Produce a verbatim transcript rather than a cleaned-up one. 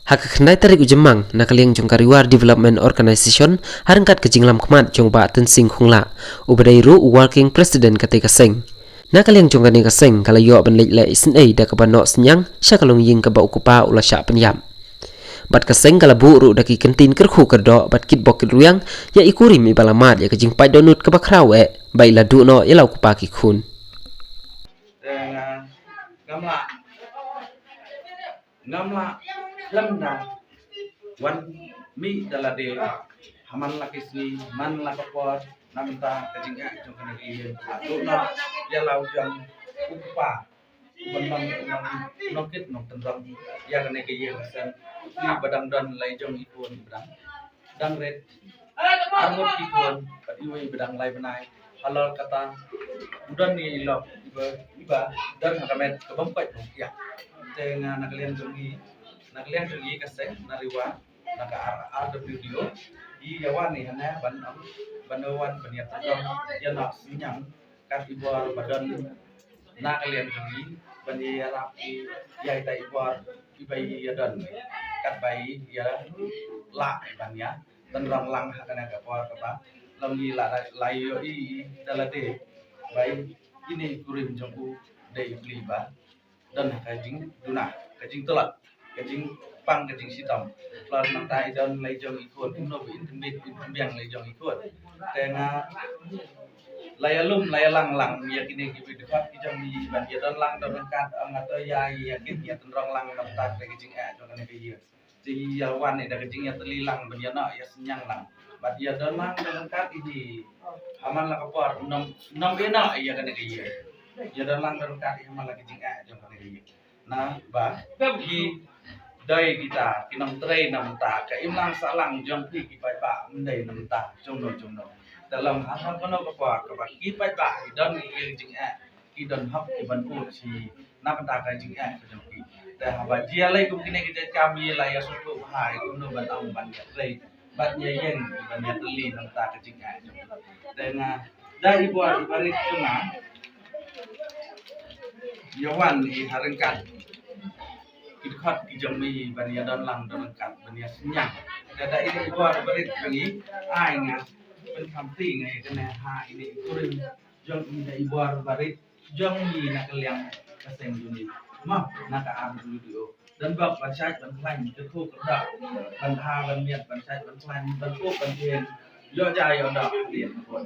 Ha ka khyndai tarik u Jymmang, na ka liang jong ka Ri War Development Organisation, ha ryngkat ka jinglam khmat jong u Bah Tensing Khongla, uba dei ruh u Working President katei ka seng. Na ka liang jong kane ka seng ka la ïoh ban leit leh isynei da kaba noh synñiang sha ka longïing kaba u kpa u la shah pynïap. Bad ka seng ka la buh ruh da ki kyntien kyrkhu kyrdoh bad kitbok kitrwiang ïa i kurim iba la mad ïa ka jingpait dohnud kaba khraw eh ba i la duh noh ïa la u kpa ki khun. Ngam lah, ngam lah khlem da wan mih da lade ha man la ki sngi, man la ka por, na bynta ka jingeh jong kane ka ïing. Haduh na ïa la u jong u kpa, u ban long, u ban long kit nongtynrong ïa kane ka ïing ka sem. Uba dang don lai jong i khun, uba dang dang rit arngut ki khun, bad iwei iba dang lai bnai. Halor kata u don ïa i lok iba, iba don ha ka met ka bym koit bym khiah. Te nga na ka liang jong ngi, na ka liang jong ngi ka seng na Ri War, na ka R, RWDO, i ïa wan i hana ban ong, ban wan ban ïa tynrong ïa noh synñiang kat i bor ba don na ka liang jong ngi, ban ïa ïarap ïa ita i bor iba ïa don, kat ba i ïa lah ban ïa tynrong lang ha kane ka por kaba long i la, la ïohi da lade ba ine i kurim jong u dei i pli ba don ha ka jingduna, ka jingtlot, ka jingpang, ka jingshitom. Tlot nangta i don lai jong i khun, kumno ba in tynbit in tynbiang lai jong i khun. Te nga la ïalum la ïalang lang ïa kine ki bit dkhot ki jong ngi ban ïa don lang don ryngkat, ong hato ïa ïa kit ïa tynrong lang nangta ka jingeh jong kane ka ïing. Te ïa wan ïa da ka jingïatylli lang ban ïa noh ïa synñiang lang. Bad ïa don lang don ryngkat ïa ki ha man la ka por, ym, ym ïa noh ïa kane ka ïing. Ïa don lang don ryngkat ïa ha man la ka jingeh jong kane ka ïing. Na ba ki dei kita ki nongtrei na bynta ka imlang sahlang jong ki, ki paidbah, ym dei na bynta jong no jong no. Te long ha kano ka por kaba ki paidbah ki don ki jingeh, ki don hok ki ban bud shi na bynta ka jingeh ka jong ki. Te haba jia lei kum kine ki jait kam, ïa la ïa sngewthuh bha ïa kumno ban ong ban ïa trei bad ïa ïeng ban ïa tylli na bynta ka jingeh jong ki. Te nga da i bor i barit jong nga ïa wan i ha ryngkat ki dkhot ki jong mi ban ïa don lang don ryngkat ban ïa synñiang. Te da i bor i barit jong ngi ai nga pynkham ti nga ïa kane ha ine i kurim jong i da i bor i barit jong ngi na ka liang ka seng jong ngi. Mo, na ka RWDO. Don bok ban shait ban khlaiñ, kyrkhu kyrdoh, ban bha ban miat, ban shait ban khlaiñ, ban kup ban ïeng, ïoh ja ïoh doh, ïeng bun.